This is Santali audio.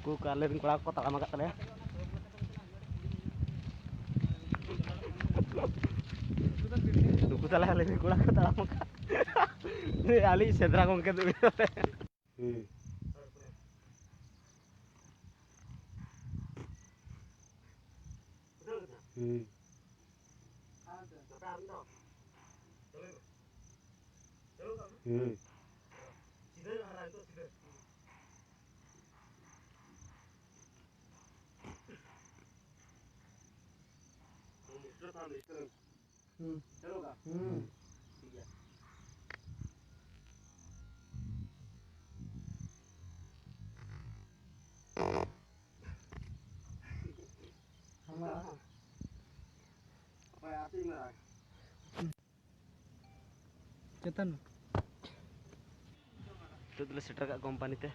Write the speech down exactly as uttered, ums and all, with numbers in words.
ᱩᱱᱠᱩ ᱟᱞᱮ ᱨᱮᱱ ᱠᱚᱲᱟ ᱠᱚ ᱛᱟᱲᱟᱢ ᱟᱠᱟᱫ ᱛᱟᱞᱮᱭᱟ᱾ ᱱᱩᱠᱩ ᱛᱟᱞᱮ ᱟᱞᱮ ᱨᱮᱱ ᱠᱚᱲᱟ ᱠᱚ ᱛᱟᱲᱟᱢ ᱟᱠᱟᱫ᱾ ᱟᱞᱮ ᱥᱮᱸᱫᱽᱨᱟ ᱜᱚᱢᱠᱮ ᱫᱚ᱾ ᱦᱩᱸ᱾ ᱦᱩᱸ᱾ ᱦᱩᱸ᱾ ᱦᱩᱸ᱾ ᱦᱩᱸ᱾ ᱦᱟᱢᱟ᱾ ᱪᱮᱛᱟᱱ᱾ ᱱᱤᱛᱚᱜ ᱫᱚᱞᱮ ᱥᱮᱴᱮᱨ ᱠᱟᱜ ᱠᱳᱢᱯᱟᱱᱤ ᱛᱮ᱾